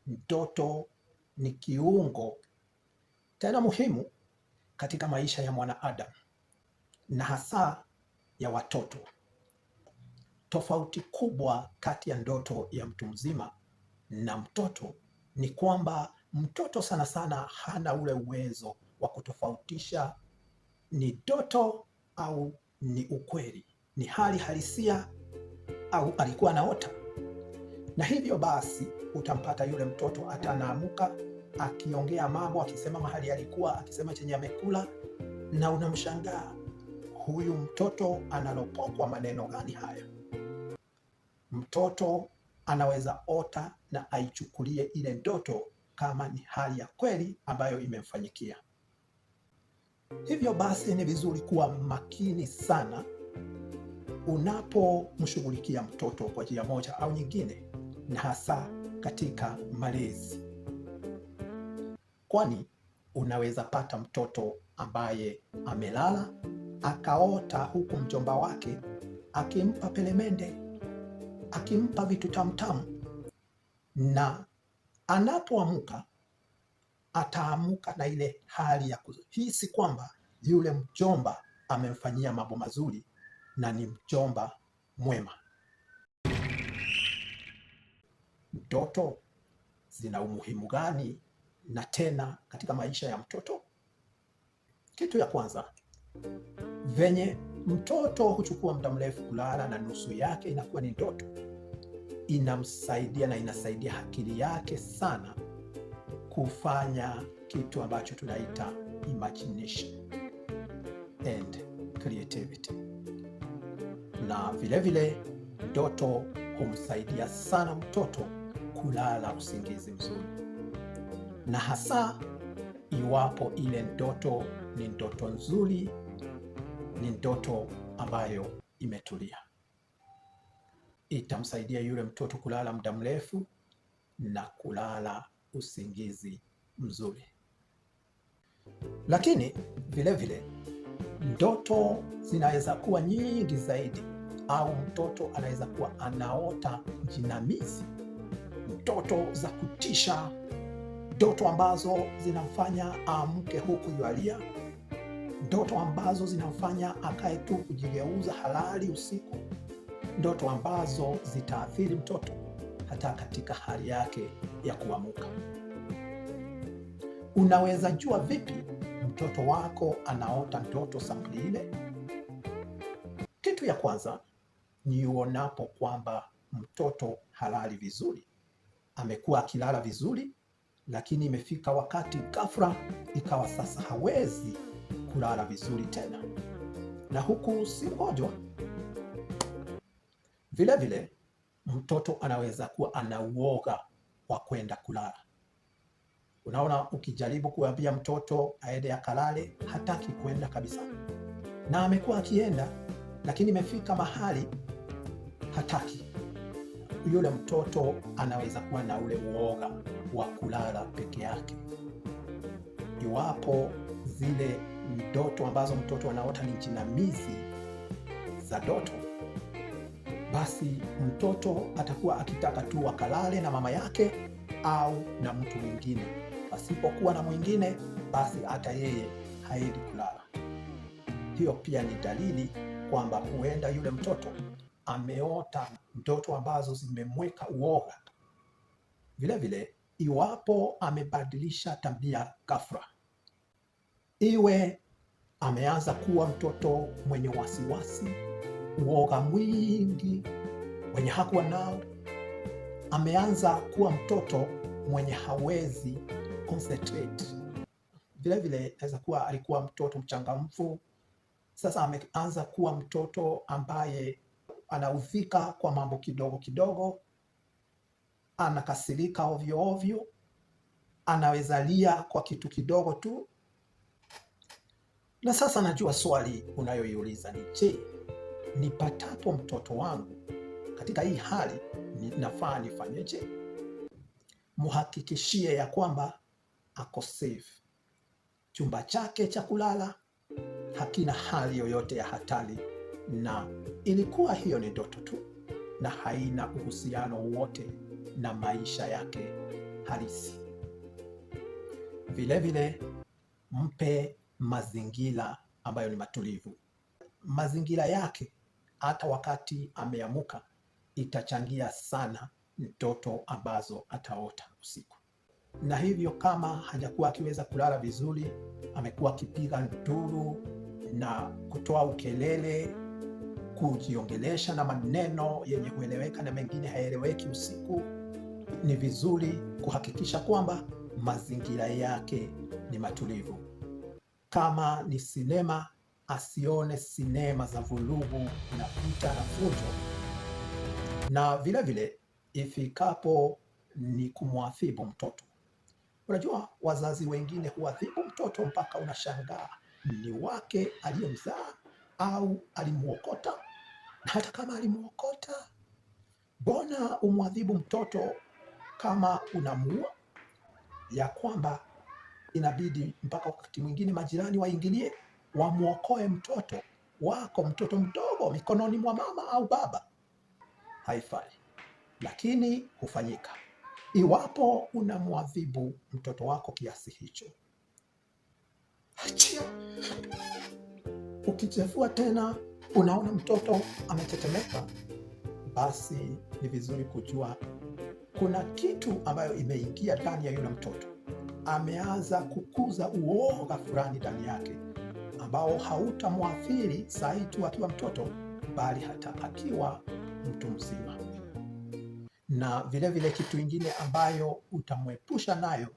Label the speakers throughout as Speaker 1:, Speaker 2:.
Speaker 1: Ndoto ni kiungo tena muhimu katika maisha ya mwanaadamu na hasa ya watoto. Tofauti kubwa kati ya ndoto ya mtu mzima na mtoto ni kwamba mtoto sana sana hana ule uwezo wa kutofautisha ni ndoto au ni ukweli, ni hali halisia au alikuwa anaota. Na hivyo basi utampata yule mtoto atanaamuka akiongea mambo, akisema mahali alikuwa, akisema chenye amekula, na unamshangaa huyu mtoto analopokwa maneno gani haya? Mtoto anaweza ota na aichukulie ile ndoto kama ni hali ya kweli ambayo imemfanyikia. Hivyo basi ni vizuri kuwa makini sana unapomshughulikia mtoto kwa njia moja au nyingine, na hasa katika malezi, kwani unaweza pata mtoto ambaye amelala akaota huku mjomba wake akimpa pelemende, akimpa vitu tamtamu, na anapoamka ataamuka na ile hali ya kuhisi kwamba yule mjomba amemfanyia mambo mazuri na ni mjomba mwema. Ndoto zina umuhimu gani na tena katika maisha ya mtoto? Kitu ya kwanza, venye mtoto huchukua muda mrefu kulala na nusu yake inakuwa ni ndoto, inamsaidia na inasaidia akili yake sana kufanya kitu ambacho tunaita imagination and creativity. Na vilevile ndoto humsaidia sana mtoto kulala usingizi mzuri, na hasa iwapo ile ndoto ni ndoto nzuri, ni ndoto ambayo imetulia, itamsaidia yule mtoto kulala muda mrefu na kulala usingizi mzuri. Lakini vilevile ndoto zinaweza kuwa nyingi zaidi, au mtoto anaweza kuwa anaota jinamizi, ndoto za kutisha, ndoto ambazo zinamfanya aamke huku yualia, ndoto ambazo zinamfanya akae tu kujigeuza halali usiku, ndoto ambazo zitaathiri mtoto hata katika hali yake ya kuamuka. Unaweza jua vipi mtoto wako anaota ndoto sampuli ile? Kitu ya kwanza ni uonapo kwamba mtoto halali vizuri, amekuwa akilala vizuri, lakini imefika wakati ghafla ikawa sasa hawezi kulala vizuri tena, na huku si mgonjwa. Vilevile mtoto anaweza kuwa ana uoga wa kwenda kulala. Unaona, ukijaribu kuambia mtoto aende akalale, hataki kwenda kabisa, na amekuwa akienda, lakini imefika mahali hataki. Yule mtoto anaweza kuwa na ule uoga wa kulala peke yake. Iwapo zile ndoto ambazo mtoto anaota ni jinamizi za ndoto, basi mtoto atakuwa akitaka tu akalale na mama yake au na mtu mwingine. Pasipokuwa na mwingine, basi hata yeye haendi kulala. Hiyo pia ni dalili kwamba huenda yule mtoto ameota ndoto ambazo zimemweka uoga. Vilevile, iwapo amebadilisha tabia ghafla, iwe ameanza kuwa mtoto mwenye wasiwasi, uoga mwingi mwenye hakuwa nao, ameanza kuwa mtoto mwenye hawezi concentrate. Vilevile naweza kuwa alikuwa mtoto mchangamfu, sasa ameanza kuwa mtoto ambaye anaudhika kwa mambo kidogo kidogo, anakasirika ovyo ovyo, anaweza lia kwa kitu kidogo tu. Na sasa najua swali unayoiuliza ni je, nipatapo mtoto wangu katika hii hali nafaa nifanyeje? Muhakikishie ya kwamba ako safe, chumba chake cha kulala hakina hali yoyote ya hatari, na ilikuwa hiyo ni ndoto tu na haina uhusiano wowote na maisha yake halisi. Vilevile mpe mazingira ambayo ni matulivu. Mazingira yake hata wakati ameamuka itachangia sana ndoto ambazo ataota usiku. Na hivyo kama hajakuwa akiweza kulala vizuri, amekuwa akipiga nduru na kutoa ukelele, kujiongelesha na maneno yenye kueleweka na mengine hayaeleweki usiku, ni vizuri kuhakikisha kwamba mazingira yake ni matulivu. Kama ni sinema, asione sinema za vurugu na vita na fujo. Na vilevile ifikapo ni kumwadhibu mtoto. Unajua, wazazi wengine huadhibu mtoto mpaka unashangaa ni wake aliyemzaa au alimuokota. Na hata kama alimuokota, mbona umwadhibu mtoto kama unamuua? Ya kwamba inabidi mpaka wakati mwingine majirani waingilie, wamwokoe mtoto wako, mtoto mdogo mikononi mwa mama au baba. Haifai, lakini hufanyika. Iwapo unamwadhibu mtoto wako kiasi hicho, achia. Ukichefua tena unaona mtoto ametetemeka, basi ni vizuri kujua kuna kitu ambayo imeingia ndani ya yule mtoto. Ameanza kukuza uoga fulani ndani yake ambao hautamwathiri sahi tu akiwa mtoto, bali hata akiwa mtu mzima. Na vilevile kitu ingine ambayo utamwepusha nayo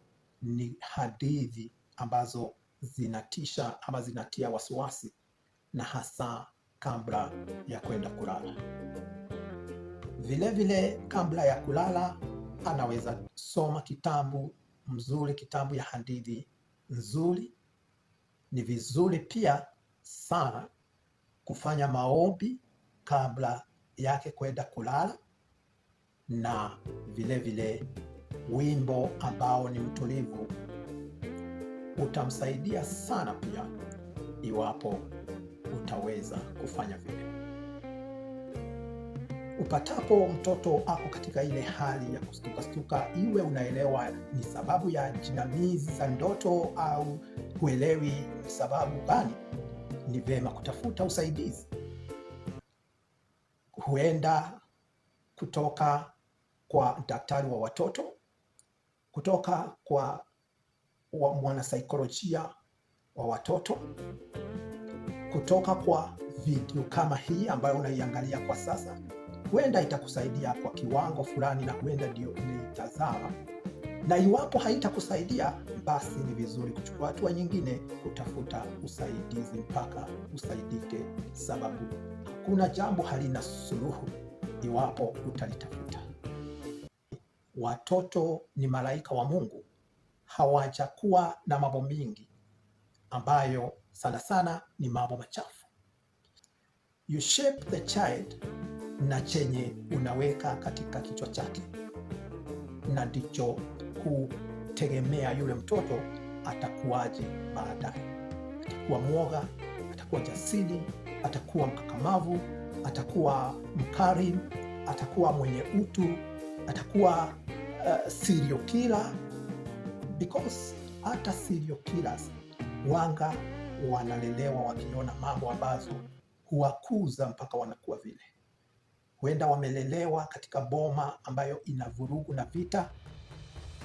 Speaker 1: ni hadithi ambazo zinatisha ama zinatia wasiwasi, na hasa kabla ya kwenda kulala. Vilevile kabla ya kulala anaweza soma kitabu mzuri, kitabu ya hadithi nzuri. Ni vizuri pia sana kufanya maombi kabla yake kwenda kulala, na vilevile wimbo ambao ni mtulivu utamsaidia sana pia iwapo utaweza kufanya vile. Upatapo mtoto ako katika ile hali ya kustukastuka, iwe unaelewa ni sababu ya jinamizi za ndoto au huelewi ni sababu gani, ni vema kutafuta usaidizi, huenda kutoka kwa daktari wa watoto, kutoka kwa mwanasaikolojia wa watoto, kutoka kwa video kama hii ambayo unaiangalia kwa sasa. Huenda itakusaidia kwa kiwango fulani, na huenda ndio umeitazama, na iwapo haitakusaidia basi ni vizuri kuchukua hatua nyingine, kutafuta usaidizi mpaka usaidike, sababu hakuna jambo halina suluhu iwapo utalitafuta. Watoto ni malaika wa Mungu, hawajakuwa na mambo mingi ambayo sana sana ni mambo machafu. You shape the child na chenye unaweka katika kichwa chake, na ndicho hutegemea yule mtoto atakuwaje baadaye. Atakuwa mwoga, atakuwa jasiri, atakuwa mkakamavu, atakuwa mkarimu, atakuwa mwenye utu, atakuwa serial killer, because hata serial killers wanga wanalelewa wakiona mambo ambazo huwakuza mpaka wanakuwa vile. Huenda wamelelewa katika boma ambayo ina vurugu na vita.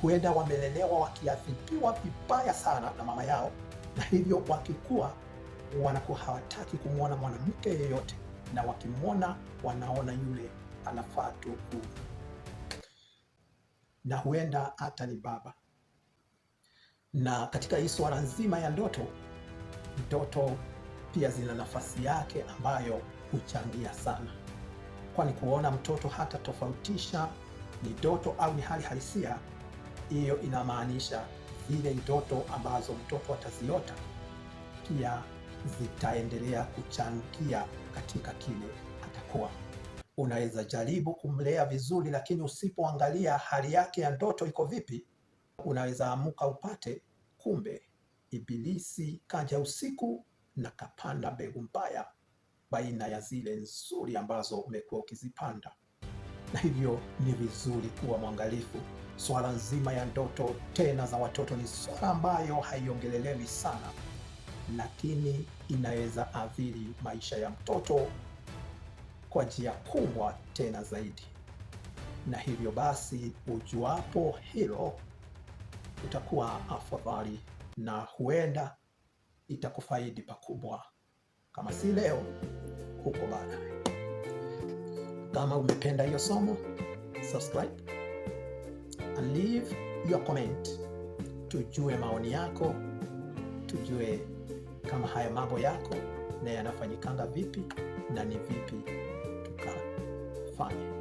Speaker 1: Huenda wamelelewa wakiadhibiwa vibaya sana na mama yao, na hivyo wakikuwa wanakuwa hawataki kumwona mwanamke yeyote, na wakimwona wanaona yule anafaa tu ku, na huenda hata ni baba. Na katika hii swala nzima ya ndoto, ndoto pia zina nafasi yake ambayo huchangia sana, kwani kuona mtoto hata tofautisha ni ndoto au ni hali halisia, hiyo inamaanisha zile ndoto ambazo mtoto ataziota pia zitaendelea kuchangia katika kile atakuwa. Unaweza jaribu kumlea vizuri, lakini usipoangalia hali yake ya ndoto iko vipi, unaweza amuka upate kumbe Ibilisi kaja usiku na kapanda mbegu mbaya baina ya zile nzuri ambazo umekuwa ukizipanda. Na hivyo ni vizuri kuwa mwangalifu Swala nzima ya ndoto tena za watoto ni swala ambayo haiongelelewi sana, lakini inaweza athiri maisha ya mtoto kwa njia kubwa tena zaidi. Na hivyo basi, ujuapo hilo utakuwa afadhali na huenda itakufaidi pakubwa, kama si leo, huko baadaye. Kama umependa hiyo somo, subscribe and leave your comment, tujue maoni yako, tujue kama haya mambo yako na yanafanyikanga vipi na ni vipi tukafanye.